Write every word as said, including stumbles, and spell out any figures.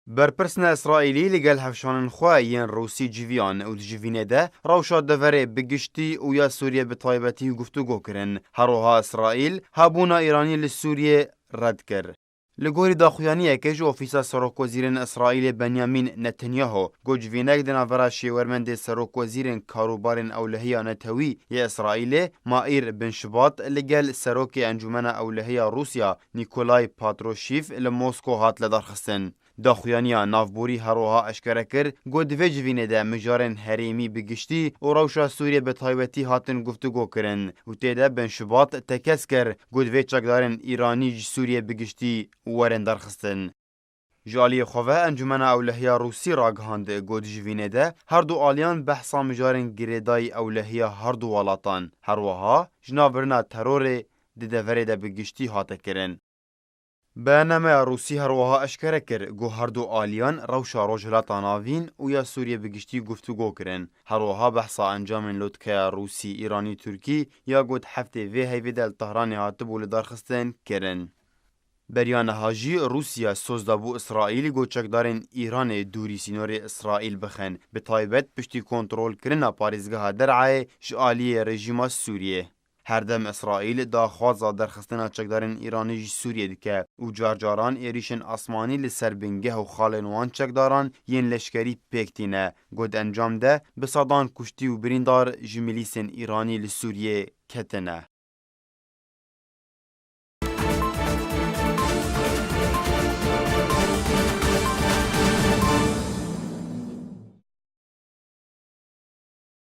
Berpirsina Îsraîlî li gel hevşanên xwe yên Rûsî civiyan û di civînê de rewşa deverê bi giştî û ya Sûriyê bi taybetî guftûgo kirin. Her wiha Îsraîl hebûna Îranî li Sûriyê red kir. Li gorî daxuyaniyeke ji Ofîsa Serokwezîrên Îsraîlê Benyamin Netanyahu, got civînek di navbera şêwermendê serokwezîrên karûbarên ewlehiya netewî yê Îsraîlê Maîr bin Şibat li gel serokê Encûmena Ewlehiya Rûsya Nîkolay Patrûşîv li Mosko hat lidarxistin. Daxuyaniya navborî her wiha eşkere kir, got di vê civînê de mijarên herêmî bi giştî û rewşa Sûriyê bi taybetî hatin guftûgo kirin û tê de Bin Şibat tekez kir, got divê çekdarên Îranî ji Sûriyê bi giştî werin derxistin. Ji aliyê xwe ve Encûmena Ewlehiya Rûsî ragihand, got di civînê de her du aliyan behsa mijarên girêdayî ewlehiya her du welatan, her wiha ji nav birina terorê di deverê de bi giştî hate kirin. Beyannameya Rûsî her wiha eşkere kir, got her du aliyan rewşa Rojhilata Navîn û ya Sûriyê bi giştî guftûgo kirin. Her wiha behsa encamên lotkeya Rûsî-Îranî-Tirkî ya got heftê vê heyvê de li Tehranê hatibû lidarxistin kirin. Beriya niha jî Rûsya soz dabû Îsraîlî got çekdarên Îranê dûrî sînorê Îsraîl bixin, bi taybet piştî kontrolkirina parêzgeha Der'ayê ji aliyê rejîma Sûriyê. Her dem Îsraîl daxwaza derxistina çekdarên Îranî ji Sûriyê dike û car caran êrîşên asmanî li ser bingeh û xalên wan çekdaran yên leşkerî pêk tîne, got encam de bi sedan kuştî û birîndar ji milîsên Îranî li Sûriyê ketine.